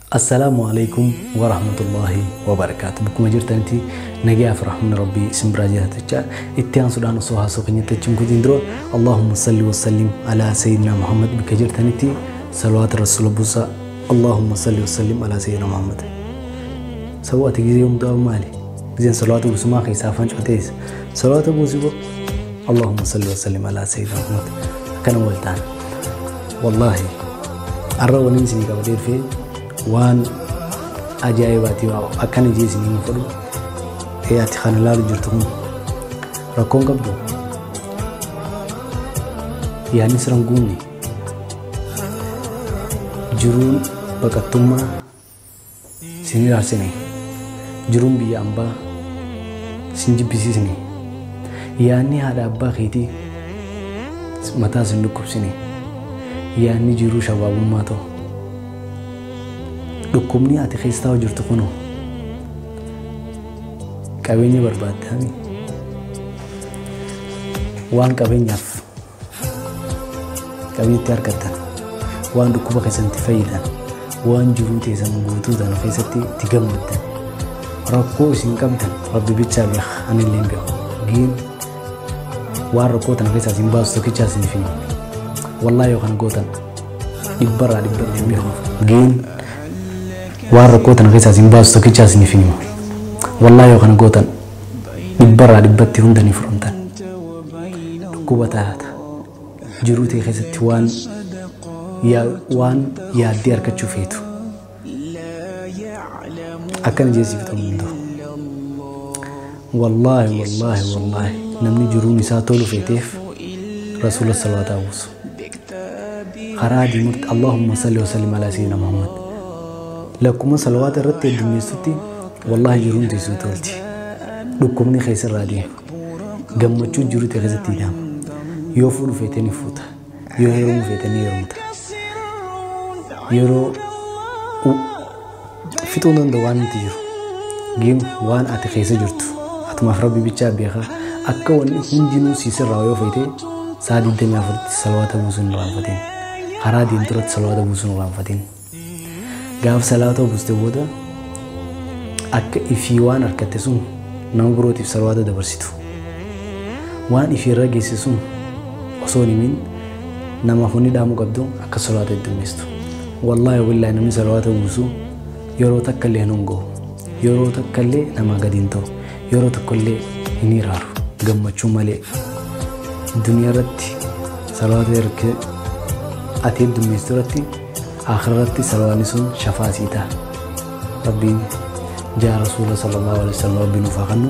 Assalaamu alaikum warahmatullahi wabarakaatu. Bakkuma jirtanitti nagayaa fi rahmanni Rabbii isin biraa jiraatachaa itti aansuudhaan osoo haasoo keenyatti achiin kutiin dura Allahumma salli wa sallim alaa sayyidina Muhammad bakka jirtanitti salawaata rasuula buusaa. Allahumma salli wa sallim alaa sayyidina Muhammad. Sababa ati gizee hundaa maali? Gizeen salawaata buusumaa keessaa afaan cufatees. Salawaata buusii Allahumma salli wa sallim alaa sayyidina Muhammad. Akkana wal ta'an. Wallaahi arra waliin isinii qabadee dhufee waan ajaa'ibaati akkana jee isinii hin fudhu. Ati kana ilaalu jirtu kun rakkoon qabdu yaadni sirra hin guunne jiruun baqattummaa sin ilaalsine jiruun biyya ambaa sin jibbisiisne yaadni haadha abbaa keetii mataa sin dhukkubsine yaadni jiruu shabaabummaa ta'u dhukkubni ati keessa taa'u jirtu kunoo qabeenya barbaaddaami waan qabeenyaaf qabeenyatti argattan waan dhukkuba keessatti fayyidan waan jiruu teessan guutuu tan keessatti itti gammaddan rakkoo isin qabdan rabbi bichaa beeka ani illee hin beeku giin waan rakkoo tana keessaa isin baasu tokkichaa isin fi wallaahi yoo kana gootan dhibbarraa dhibba hin beeku giin waan rakkoo tana keessaa isin baasu tokkichaa isin fi wallaahi yoo kana gootan dhibbarraa dhibbatti hunda ni furamtan dhukkuba taata jiruu ta'e keessatti waan yaaddee argachuu feetu akkana jeesiif ta'uu danda'u. Wallaahi wallaahi wallaahi namni jiruun isaa tolu feeteef rasuula salawaataa buusu. Karaa diimurti Allahumma salli wa sallim alaa sayyidina Muhammad. Lakkuma salawaata irratti heddummeessutti wallaahi jiruun teessuu tolti. Dhukkubni keessarraa deema. Gammachuu jiruu ta'e keessatti hidhama. Yoo fuudhu feete ni fuuta. Yoo heerumu feete ni heerumta. Yeroo fixuun danda'u waan nuti jiru. Giin waan ati keessa jirtu. Atumaaf rabbi bichaa beekaa akka wanni hundinuu siisirraa yoo feete sa'a 24tti salawaata buusuun hin irraanfatin. Karaa deemtu irratti salawaata buusuun hin irraanfatin. Gaafa salawaata buuste booda akka ifii waan argatte sun nama birootiif salawaata dabarsitu. Waan ifii irra geesse sun osoo hin himin namaaf wanni dhaamuu qabdu akka salawaata heddummeessitu. Wallaahi wallaahi namni salawaata buusu yeroo takka illee hin hongo'u. Yeroo takka illee namaa gadi hin ta'u. Yeroo tokko illee hin hiraaru. Gammachuu malee. Duniyaa irratti salawaata ati heddummeessitu irratti aakhira irratti salawaanni sun shafaa sii ta'a. Rabbiin jaa rasuula sallallahu alaihi wasallam rabbiin nuuf haa kennu.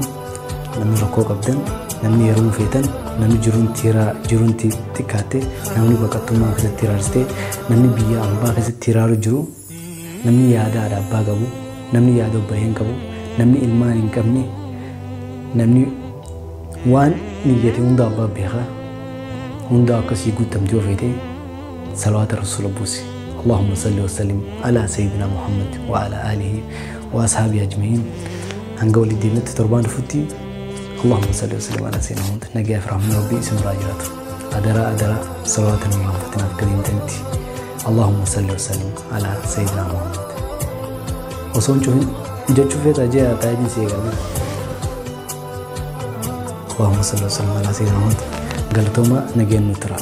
Namni rakkoo qabdan, namni yeroo feetan, namni jiruun xiqqaatte, namni baqattummaa keessatti hiraarsite, namni biyya ambaa keessatti hiraaru jiru, namni yaada haadha abbaa qabu, namni yaada obboleeyyan qabu, namni ilmaan hin qabne, namni waan niyyate hunda abbaa beekaa, hunda akkasii guutamte yoo feete salawaata rasuula buusi. Allahumma salli wa sallim ala sayyidina Muhammad wa ala alihi wa ashaabihi ajma'iin. Hanga walii deemnutti torbaan dhufutti Allahumma salli wa sallim ala sayyidina Muhammad. Nagayaa fi rahmanni Rabbii isin biraa jiraatu. Adaraa adaraa salawaata nu irraanfatinaaf gadi hin ta'initti. Allahumma salli wa sallim ala sayyidina Muhammad. Osoo hin cufin jechuu feetaa jee taa'ee si eegaa jira. Allahumma salli wa sallim ala sayyidina Muhammad. Galatooma nageen nu tura.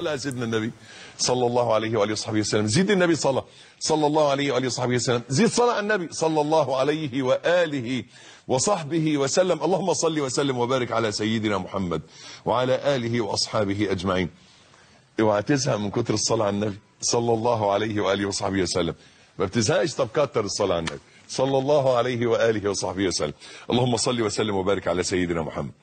صلى سيدنا النبي صلى الله عليه وآله وصحبه وسلم. زيد النبي صلاة صلى الله عليه وآله وصحبه وسلم. زيد صلاة على النبي صلى الله عليه وآله وصحبه وسلم. اللهم صل وسلم وبارك على سيدنا محمد وعلى آله وأصحابه أجمعين. اوعى تزهق من كتر الصلاة على النبي صلى الله عليه وآله وصحبه وسلم. ما بتزهقش، طب كتر الصلاة على النبي صلى الله عليه وآله وصحبه وسلم. اللهم صل وسلم وبارك على سيدنا محمد.